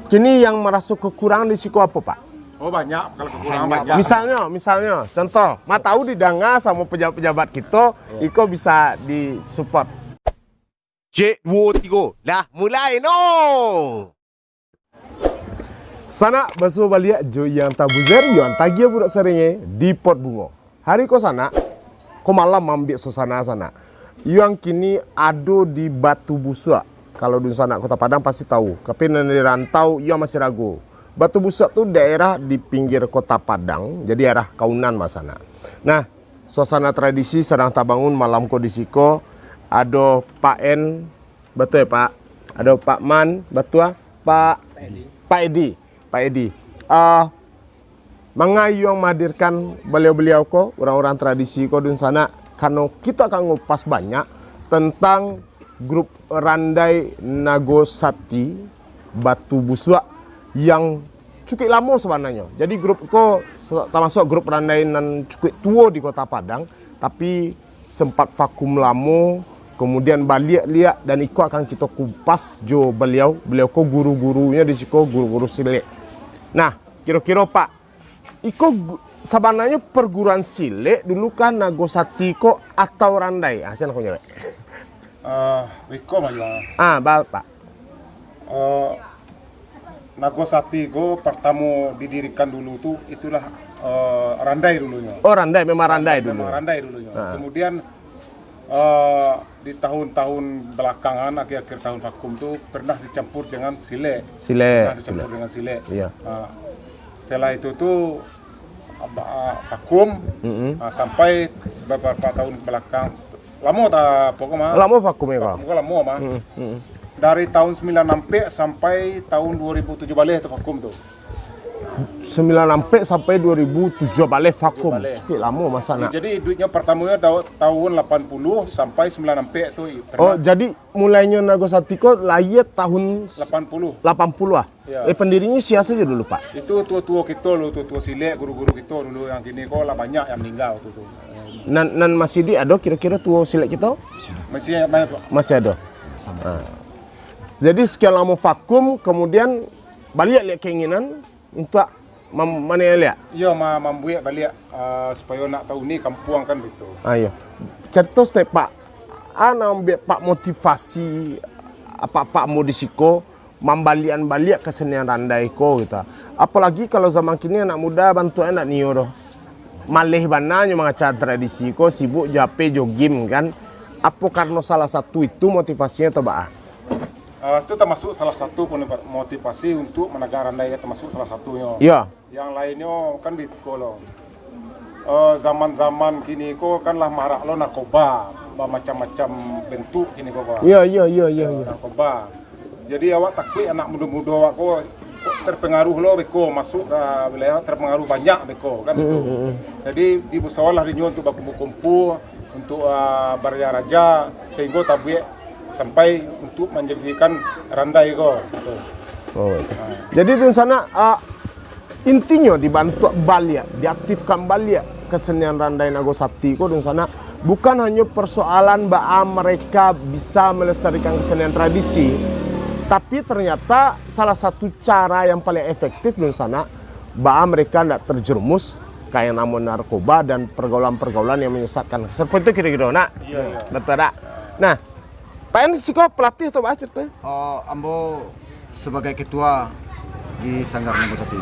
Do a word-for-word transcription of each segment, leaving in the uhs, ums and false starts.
Kini yang maraso kakurangan di siko apo, Pak? Oh, banyak, kalau kakurangan banyak. Misalnyo, misalnyo, contoh, ma tahu didanga samo pejabat-pejabat kito, iko bisa disupport. Cek, duo, tigo, lah mulai no! Sanak, basuo baliak jo Yang Tabuzer, Yang Tagia Budak Serenge di Pot Bungo. Hari ko sanak, ko malam maambiak suasana sanak. Yang kini ado di Batu Busuak. Kalau dunsanak Kota Padang pasti tahu. Tapi nan di rantau, iyo masih ragu. Batu Busuak tu daerah di pinggir Kota Padang, jadi arah Kaunan mah sanak. Nah, suasana tradisi sadang tabangun malam ko di siko. Ado Pak En, batua yo, Pak? Ado Pak Man, batua? Pak, Pak Edi. Pak Edi. Pak Edi. Ah, manga Yuang mahadirkan baliau-baliau ko, urang-urang tradisi ko dunsanak, karano kito akan ngupas banyak tentang grup Randai Nago Sati Batu Busuak yang cukuik lamo sabananyo. Jadi grup ko sa-, tamasuak grup Randai nan cukuik tuo di Kota Padang, tapi sempat vakum lamo, kemudian baliak liak, dan iko akan kito kupas jo baliau. Baliau ko guru-gurunyo di siko, guru-guru silek. Nah, kiro-kiro, Pak, iko gu-, sabananyo perguruan silek dulu kah Nago Sati ko atau Randai? Ah, sinan ko jawek. Ah, beko mah, Yuang. Ah, ba-, Pak. Eh, Nago Sati ko partamo didirikan dulu tu, itulah, eh, Randai dulunyo. Oh, Randai, memang Randai dulu. Memang Randai dulunyo. Ah. Kemudian, eh, di tahun-tahun belakangan, akhir-akhir tahun vakum tu, pernah dicampur dengan silek. Silek, pernah dicampur silek. Dengan silek. Iya. Ah, setelah itu tu, aba-, vakum, Mm-mm. ah, sampai beberapa tahun ke belakang. Lamo ta, pokok mah. Lamo vakum yo, Kak? Vakum ko lamo mah. Mm-mm, mm-mm. Dari tahun sembilan ampek sampai tahun dua ribu tujuh baleh tu vakum tu. Sembilan ampek sampai dua ribu tujuh baleh vakum. Tujuh baleh. Cukuik lamo masa nak. Jadi, iduiknyo pertamonyo tau-, tahun lapan puluh sampai sembilan ampek tu, i-, Oh, pernah. Jadi mulainyo Nago Sati ko lahia tahun s-, Lapan puluh. Lapan puluh ah? Ya. Eh, pendirinyo sia sajo dulu, Pak? Itu tuo-tuo kito dulu, tuo-tuo silek, guru-guru kito dulu, yang kini ko lah banyak yang meninggal tu, tu. Nan, nan masih iduik ado kiro-kiro tuo silek kito? Masih, masih, Pak. Masih ado? Sama-sama. Ah. Jadi, sekian lamo vakum, kemudian baliak liak keinginan untuk mam-, mano liak? Iyo, ma-, mambuek baliak, ah, supayo nak tauni kampuang kan, begitu. Ah, iyo. Carito saketek, Pak. Ah, nan mambuek Pak motivasi, apak-apak ambo di siko, mambaliak-baliak kasenian randai ko, gitu. Apolagi kalau zaman kini anak muda bantuaknyo ndak nio doh. Maleh bana nyo mangaca tradisi ko, sibuk jo H P, jo game, kan. Apo karano salah satu itu motivasinyo atau baa? Ah, itu tamasuk salah satu pun motivasi untuk managa randai, tamasuk salah satunyo. Iyo. Yang lainnyo kan biko lo. Eh, zaman-zaman kini ko kan lah marak lo narkoba, bamacam-macam bentuk kini ko, Pak. Iyo, iyo, iyo, iyo, Eh, iyo. Narkoba. Jadi awak takuik anak mudo-mudo awak ko, kok terpengaruh lo beko masuk ka wilayah, terpengaruh banyak beko, kan gitu. Mm, mm, mm. Jadi dimusawaralah dinyo untuk bakumpul-kumpul, untuk, ah, baraja-raja, sehinggo tabuek sampai untuk manjadikan randai ko, gitu. Oh, itu. Ah. Jadi, dunsanak, ah, intinyo dibantuak baliak, diaktifkan baliak kesenian randai Nago Sati ko, dunsanak, bukan hanyo persoalan baa mereka bisa melestarikan kesenian tradisi, tapi ternyata salah satu cara yang paling efektif, dunsanak, baa mereka ndak terjerumus ka yang namo narkoba dan pergaulan-pergaulan yang menyesatkan. Seperti itu kira-kira, nak? Iya, iya. Betul tak? Nah, Pak En siko pelatih atau baa carito? Oh, ambo sebagai ketua di Sanggar Nago Sati.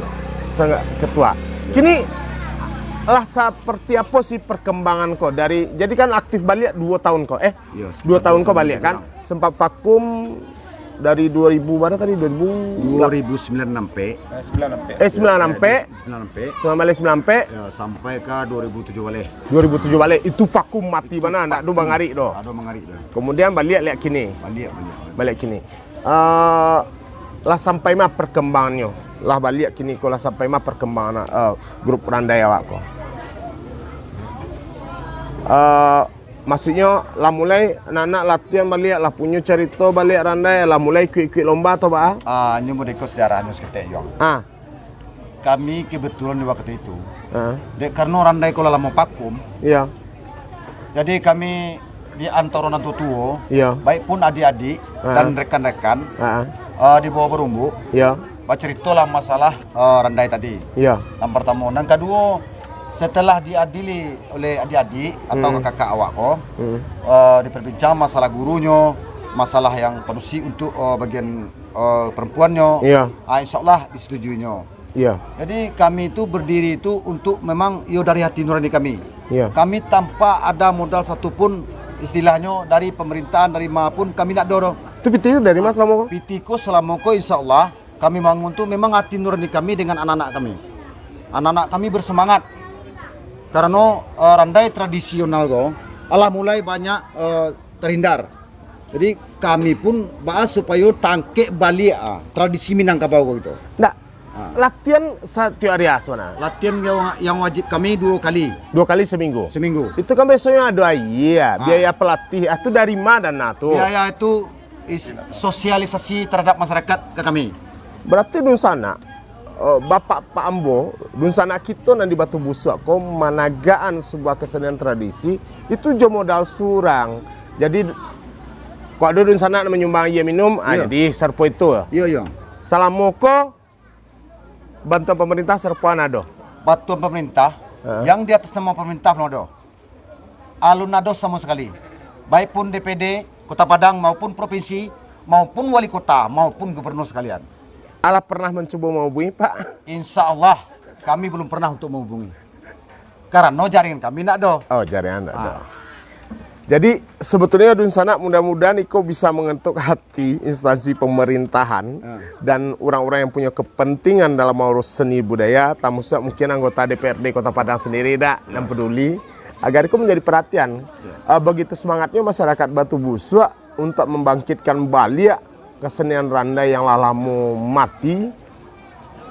Sanggar ketua. Kini lah seperti apa sih perkembangan ko dari, jadi kan aktif baliak dua tahun ko, eh? Iya, dua tahun ko baliak kan? Sempat vakum dari dua ribu berapa tadi? Dua ribu? Dua ribu sembilan ampek. Eh, sembilan ampek. Eh, sembilan ampek. Sembilan ampek. Sembilan baleh sembilan ampek. Ya, sampai ka dua ribu tujuh baleh. Dua ribu tujuh baleh. Itu vakum mati bana, ndak ado mangarik doh. Ado mangarik doh. Kemudian baliak liak kini. Baliak, baliak. Baliak kini. Eh, lah sampai ma perkembangannyo? Lah baliak kini ko lah sampai ma perkembangan, eh, grup randai awak ko? Eh, maksudnyo lah mulai anak-anak latihan baliak, lah punyo carito baliak randai, lah mulai ikuik-ikuik lomba atau baa? Ah, nyo mode ko sejarah nyo saketek, Juang. Ah. Kami kebetulan di waktu itu, Ah. dek karano randai ko lah lamo vakum, Iya. jadi kami di antaro nan tuo-tuo, Iya. baik pun adik-adik Ah. dan rekan-rekan, Ah. Ah, di Bawah Barumbuk, Yo. bacaritolah masalah, ah, Randai tadi. Yo. Nan partamo. Nan kaduo, setelah diadili oleh adik-adik atau Hmm. kakak awak ko, Hmm. ah, diperbincang masalah gurunyo, masalah yang padusi untuk, ah, bagian, ah, perempuannyo. Yo. Ah, insyaallah disetujuinyo. Yo. Jadi kami tu berdiri tu untuk memang yo dari hati nurani kami. Yo. Kami tanpa ada modal satupun, istilahnyo dari pemerintahan, dari ma pun kami ndak do doh. Tu pitih tu dari ma salamo ko? Pitih ko salamo ko, insyaallah, kami bangun tu memang ati nurani kami dengan anak-anak kami. Anak-anak kami bersemangat. Karano, eh, randai tradisional ko alah mulai banyak, eh, terhindar. Jadi, kami pun baa supayo tangkek baliak, ah, tradisi Minangkabau ko gitu. Ndak, Ah. latihan satiok ari sabananyo? Latihan yang, yang wajib kami duo kali. Duo kali seminggu? Seminggu. Itu kan biasonyo ado aia, Ah. biaya pelatih. Ah, tu dari ma dana tu? Biaya itu is-, sosialisasi terhadap masyarakat ke kami. Berarti dunsanak, eh, bapak-bapak ambo, dunsanak kito nan di Batu Busuak ko managaan sebuah kesenian tradisi, itu jo modal surang. Jadi, kok ado dunsanak nan manyumbang aia minum, ah, Iyo. jadi sarupo itu. Iyo, iyo. Salamo ko, bantuan pemerintah sarupo an ado? Bantuan pemerintah, Ha. yang di atas nama pemerintah belum ado. Alun ado samo sakali. Baik pun D P D Kota Padang maupun provinsi, maupun wali kota, maupun gubernur sekalian. Alah pernah mancubo manghubungi, Pak? Insya Allah, kami belum pernah untuk menghubungi. Karano jaringan kami ndak ado. Oh, jaringan ndak ado. Ah. Jadi, sebetulnya dunsanak mudah-mudahan iko bisa mengetuk hati instansi pemerintahan Ah. dan orang-orang yang punya kepentingan dalam mengurus seni budaya, tamusuak mungkin anggota D P R D Kota Padang sendiri dak, yang peduli. Agar iko menjadi perhatian. Ah, begitu semangatnya masyarakat Batu Busuak untuk membangkitkan baliak kesenian randai yang lah lamo mati.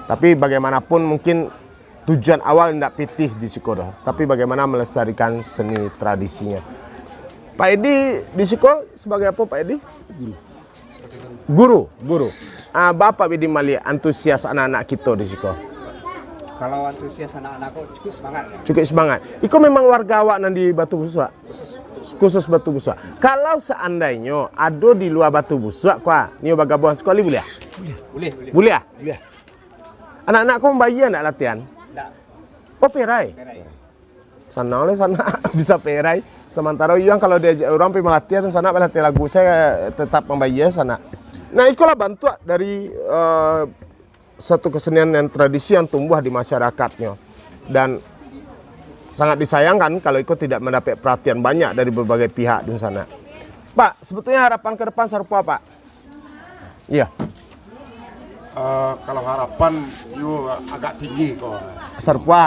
Tapi bagaimanapun mungkin tujuan awal indak pitih di siko doh, tapi bagaimana melestarikan seni tradisinya. Pak Edi di siko sebagai apa, Pak Edi? Guru. Guru. Ah, baa Pak Edi maliek antusias anak-anak kito di siko? Kalau antusias anak-anak ko cukup semangat. Cukup semangat. Iko memang warga awak nan di Batu Busuak? Khusus Batu Busuak. Kalau seandainyo ado di lua Batu Busuak, kua, nio bagabuang sakali buliah? Buliah, buliah. Buliah? Buliah. Anak-anak ko mambayia ndak latihan? Ndak. Oh, perai? Perai. Sanang lah sanak bisa perai. Samantaro iyo kalau diajak urang pai malatiah, sanak malatiah lagu, sanak tetap mambayia sanak. Nah, ikolah bantuak dari, eh, suatu kesenian dan tradisi yang tumbuh di masyarakatnyo. Dan sangat disayangkan kalau iko tidak mendapat perhatian banyak dari berbagai pihak dunsanak. Pak, sebetulnya harapan ke depan sarupo, Pak? Iya. Eh, kalau harapan, yo agak tinggi ko. Sarupo.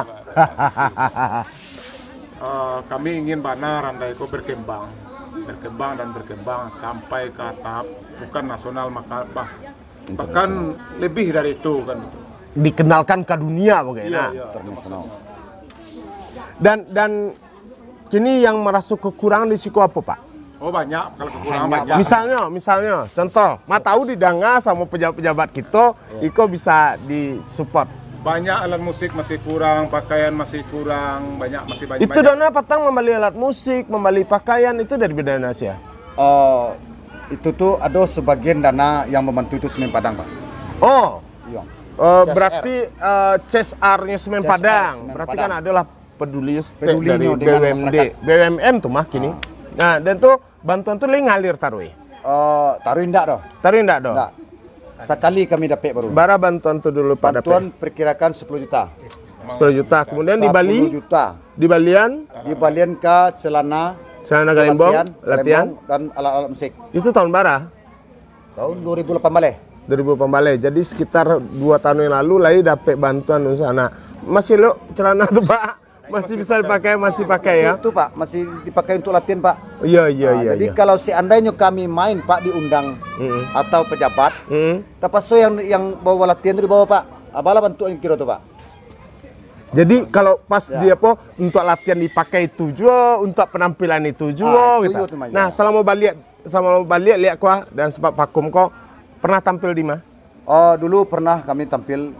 Eh, kami ingin bana randai ko berkembang, berkembang dan berkembang sampai ka tahap bukan nasional, maka bah-, bahkan lebih dari itu kan. Dikenalkan ka dunia mungkin, Iya, nah. iya, itu maksudnya. Dan, dan kini yang maraso kekurangan di siko apo, Pak? Oh, banyak. Kalau kekurangan Banyak, banyak. Pak. Misalnyo, misalnyo, contoh, ma tau didanga samo pejabat-pejabat kito, Iya. iko bisa disupport. Banyak alat musik masih kurang, pakaian masih kurang, banyak, masih banyak, Itu banyak. dana patang mambali alat musik, mambali pakaian, itu dari dana sia? Oh, itu tu ado sebagian dana yang membantu itu Semen Padang, Pak. Oh. Iya. Eh, C S R. berarti, eh, C S R-nyo Semen C S R Padang. Semen Berarti Padang. kan adalah peduli estate Peduli dari nyo dengan B U M D, masyarakat. B U M N tu mah kini. Ah. Nah, dan tu bantuan tu lai ngalir taruih? Eh, taruih ndak doh. Taruih ndak doh? Ndak. Sakali kami dapek baru. Bara bantuan tu dulu, Pak, dapek? Bantuan perkirakan sepuluh juta. Sepuluh juta. Kemudian di Bali? Sepuluh juta. Di balian? Di balian ka celana, Celana galembong, latihan, latihan. galembong dan alat-alat musik. Itu tahun bara? Tahun dua ribu lapan baleh. Dua ribu lapan baleh. Jadi sekitar dua tahun yang lalu lai dapek bantuan tu sanak. Masih elok celana tu, Pak? Masih bisa dipakai, masih pakai, ya? Itu, Pak, masih dipakai untuk latihan, Pak. Iya, iya, Ah, iya, jadi iya. kalau seandainyo kami main, Pak, diundang Mm-mm. atau pejabat, Mm-mm. tapaso yang, yang bawa latihan tu dibawa, Pak. Ah, baa lah bantuak kiro tu, Pak. Jadi kalau pas Ya. di apo, untuk latihan dipakai itu juo, untuk penampilan itu juo, Ah, itu gitu. juo tu, Mas. Nah, Ya. salamo baliak, salamo baliak liak ko, dan sempat vakum ko, pernah tampil di ma? Oh, dulu pernah kami tampil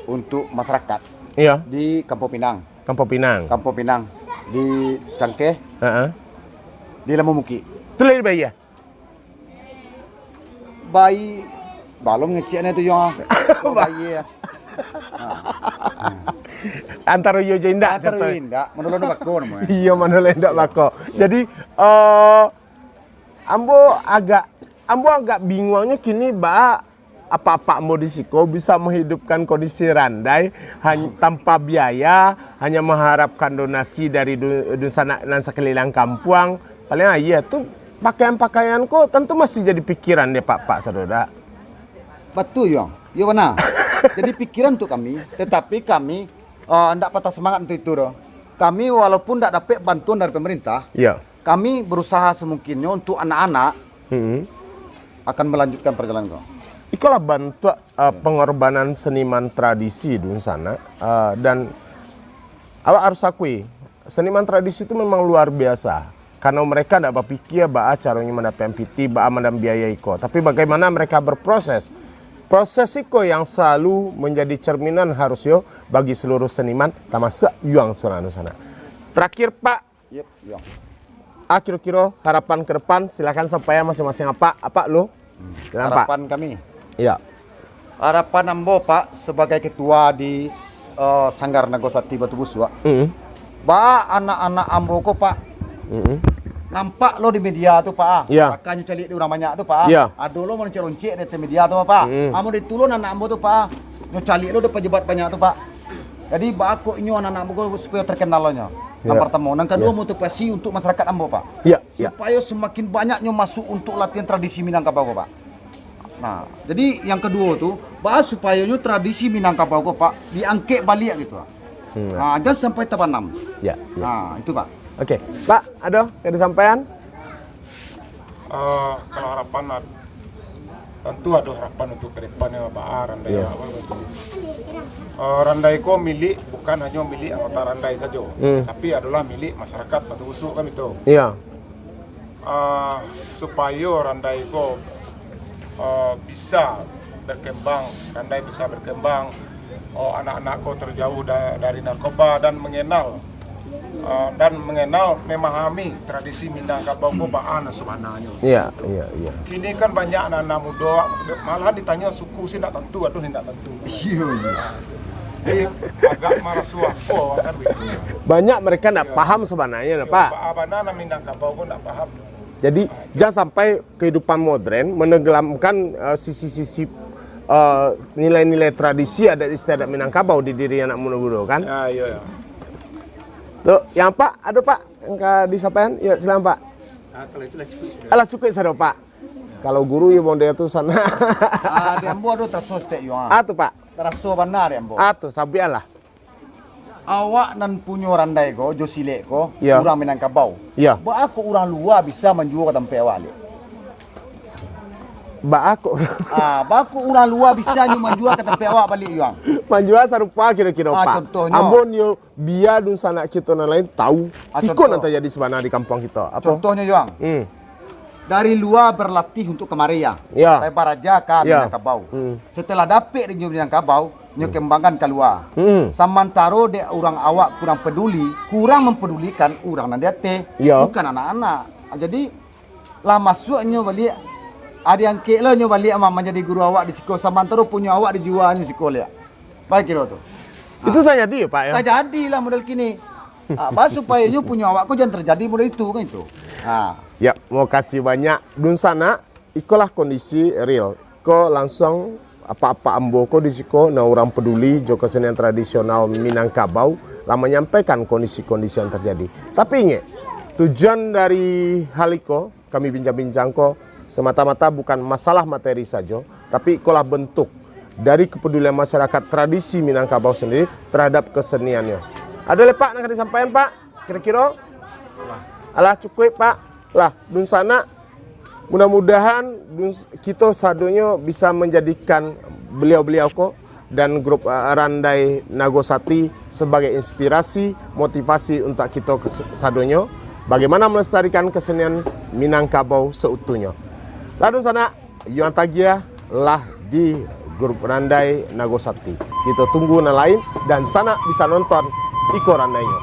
untuk masyarakat Iya. di Kampung Pinang. Kampung Pinang. Kampung Pinang, di Cangkeh, Heeh. di Lambu Mukik. Tu lai dibayia? Bai, Balum ngecek ni tu, yo. Oh, bayar. Antaro iyo jo indak, antaro contoh. Iyo indak, mano lo indak bako namo e. Iyo, mano lo indak bako. Jadi, eh, ambo agak, ambo agak binguangnyo kini, ba apak-apak ambo di siko bisa menghidupkan kondisi Randai han-, tanpa biaya, hanya mengharapkan donasi dari du-, dunsanak nan sakeliling kampuang. Paling, ah, iyo tu, pakaian-pakaian ko tantu masih jadi pikiran di apak-apak sado, dak? Batua, Yuang. Iyo bana. Jadi pikiran tu kami, tatapi kami, eh, ndak patah samangat untuak itu doh. Kami walaupun ndak dapek bantuan dari pemerintah, Iyo. kami berusaha semungkinnyo untuk anak-anak Mm-mm. akan melanjutkan perjalanan ko. Ikolah bantuak, eh, pengorbanan seniman tradisi dunsanak, eh, dan awak harus akui, seniman tradisi tu memang luar biasa. Karena mereka ndak bapikia baa caronyo mandapek piti, baa mandapek biaya iko. Tapi bagaimana mereka berproses. Proses iko yang selalu menjadi cerminan harusnyo bagi seluruh seniman, tamasuak Yuang surang dunsanak. Terakhir, Pak. Yep, Yuang. Ah, kiro-kiro harapan ke depan, silakan sampaian masing-masing apak. Apak lu. Hmm. Silakan, Pak. Harapan kami. Iya. Harapan ambo, Pak, sebagai ketua di, eh, Sanggar Nagosati Batu Busuak. Mm. Ba anak-anak ambo ko, Pak. Mm-mm. Nampak lo di media tu, Pak, ah. Iya. Pakanyo caliak di urang banyak tu, Pak, ah. Iya. Ado lo maloncek-loncek di ateh media tu, Pak. Mm. Ambo ditulun anak ambo tu, Pak, ah. Nyo caliak lo di pejabat banyak tu, Pak. Jadi, baa kok inyo anak-anak ambo ko supayo terkenal lo nyo. Nan Iya. pertamo. Nan kaduo, Iya. motivasi untuk masyarakat ambo, Pak. Iya, iya. Supayo semakin banyak nyo masuk untuk latihan tradisi Minangkabau ko, Pak. Nah, jadi yang kaduo tu, baa supayonyo tradisi Minangkabau ko, Pak, diangkek baliak gitu, Pak. Hmm. Nah, jan sampai tabanam. Ya, ya. Nah, itu, Pak. Oke, Pak, ado ka disampaian? Eh, kalau harapan, ad-, tentu ado harapan untuk ke depan ya, Pak, ah, Randai Iya. awak betul. Eh, Randai ko milik, bukan hanyo milik anggota Randai sajo, Hmm. tapi adolah milik masyarakat Batu Busuak kan itu. Iya. Ah, supayo Randai ko, ah, bisa berkembang, Randai bisa berkembang, oh, anak-anak ko terjauh da-, dari narkoba dan mengenal, ah, dan mengenal, memahami tradisi Minangkabau ko baa nan sabananyo. Iya, iya, iya. Kini kan banyak anak-anak mudo, malahan ditanyo suku si ndak tantu, aduh, ndak tantu. Iya, iya. Jadi, agak maraso apo kan begitu. Banyak mereka ndak Iya. paham sabananyo, Iya, Pak. Baa bana nan Minangkabau ko ndak paham. Jadi, jan sampai kehidupan modern menenggelamkan, eh, sisi-sisi, eh, nilai-nilai tradisi adat istiadat Minangkabau di diri anak mudo-mudo, kan? Ya, iya, iya. Tu, yang Pak, ado, Pak, yang ka disampaian? Ya, silakan, Pak. Ah, kalau itu lah cukup sudah. Alah, cukup sudah, Pak. Kalau guru, ya, model tu sana. Ah, di ambo ado taraso saketek, Yuang. Ah, tu, Pak. Taraso bana di ambo. Ah, tu, sabian lah. Awak nan punyo Randai ko, jo silek ko, Iya. urang Minangkabau. Iya. Baa kok urang lua bisa manjua ka tampek awak, Lek? Baa kok Ah, baa kok urang lua bisa nyo manjua ka tampek awak baliak, Yuang? Manjua sarupo kiro-kiro, Ah, Pak. Contohnyo. Ambo nio bia dunsanak kito nan lain tahu, Ah, iko contoh. nan tajadi sabana di kampuang kito. Apo? Contohnyo, Yuang. Hmm. Dari lua berlatih untuk kamari, ya. Ya. Pai baraja ka Ya. Minangkabau. Hmm. Setelah dapek di Minangkabau, nyo Hmm. kembangkan kalua. Hmm. Samantaro dek urang awak kurang peduli, kurang mempedulikan urang nan di ateh, Ya. bukan anak-anak. Ah, jadi, lah masuaknyo baliak, ah, diangkek lo nyo baliak ma-, manjadi guru awak di siko, samantaro punyo awak dijuanyo siko liak. Baik kiro tu. Itu Ah. tajadi ya, Pak, ya? Tajadilah model kini. Ah, bah, supayonyo punyo awak ko jan terjadi model itu, kan itu. Ah. Ya, makasih banyak. Dunsanak, ikolah kondisi real. Ko langsung apak-apak ambo ko di siko, nan urang peduli jo kesenian tradisional Minangkabau, lah manyampaikan kondisi-kondisi yang terjadi. Tapi ingek, tujuan dari hal iko, kami bincang-bincang ko semata-mata bukan masalah materi sajo, tapi ikolah bentuk dari kepedulian masyarakat tradisi Minangkabau sendiri terhadap keseniannyo. Ado lai, Pak, nan ka disampaian, Pak? Kiro-kiro? Alah, cukuik, Pak. Lah, dunsanak, mudah-mudahan duns-, kito sadonyo bisa menjadikan beliau-beliau ko dan grup, eh, Randai Nagosati sebagai inspirasi, motivasi untuak kito kes-, sadonyo, bagaimana melestarikan kesenian Minangkabau seutuhnyo. Lah dunsanak, Yuang Tagiah lah di grup Randai Nagosati. Kito tunggu nan lain, dan sanak bisa nonton iko randainyo.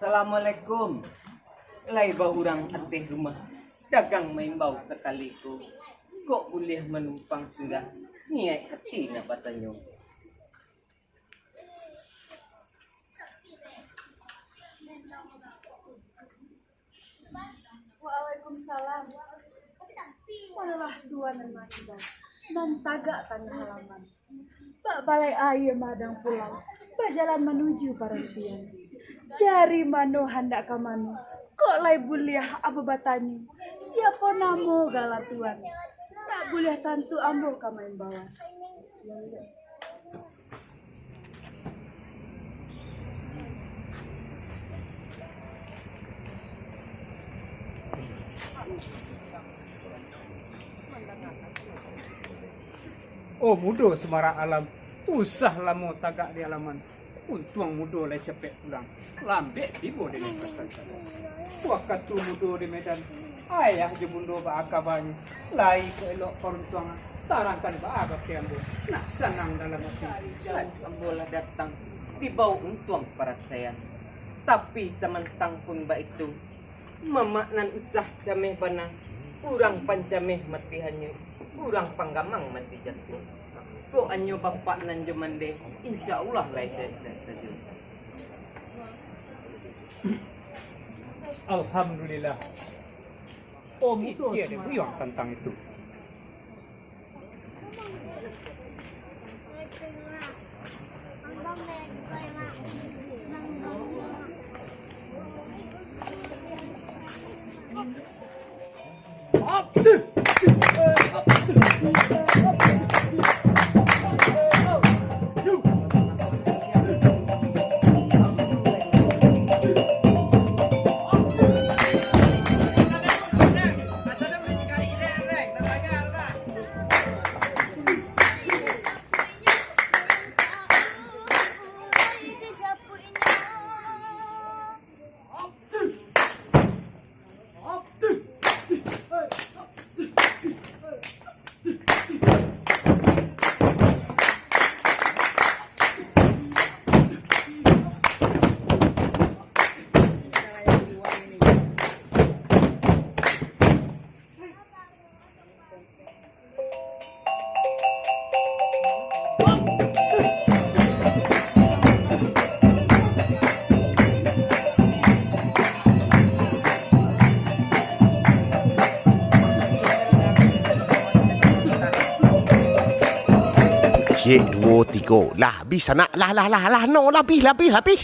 Assalamualaikum. Lai baurang ateh rumah, dagang maimbau sakali ko. Kok buliah manumpang singgah, niaik hati nak batanyo. Waalaikumsalam. Manolah tuan nan maimbau, nan tagak tangah halaman. Bak balai aia madang pulau, bajalan manuju parantian. Dari mano handak ka mano, kok lai buliah ambo batanyo, siapo namo gala tuan? Nak buliah tantu ambo ka maimbauan. Oh, mudo sumarak alam, usah lamo tagak di alaman. Untuang mudo lai capek pulang, lambek tibo di Denpasar. Wakatu mudo di Medan, ayah jo bundo baa kabanyo, lai ka elok paruntuangan, tarangkan baa bakeh ambo, nak sanang dalam ati. Saat ambo lah datang, dibao untuang parasaian. Tapi samantang pun baitu, mamak nan usah cameh bana, urang pancameh mati hanyuik, urang panggamang mati jatuah. Kok anyo bapak nan jo mandeh, insya Allah lai sehat-sehat sajo. Alhamdulillah. Om itu dia buyuang tantang itu. Ciek, duo, tigo. Lah, abih sanak. Lah, lah, lah, lah. No, lah, abih, lah, abih, lah, abih.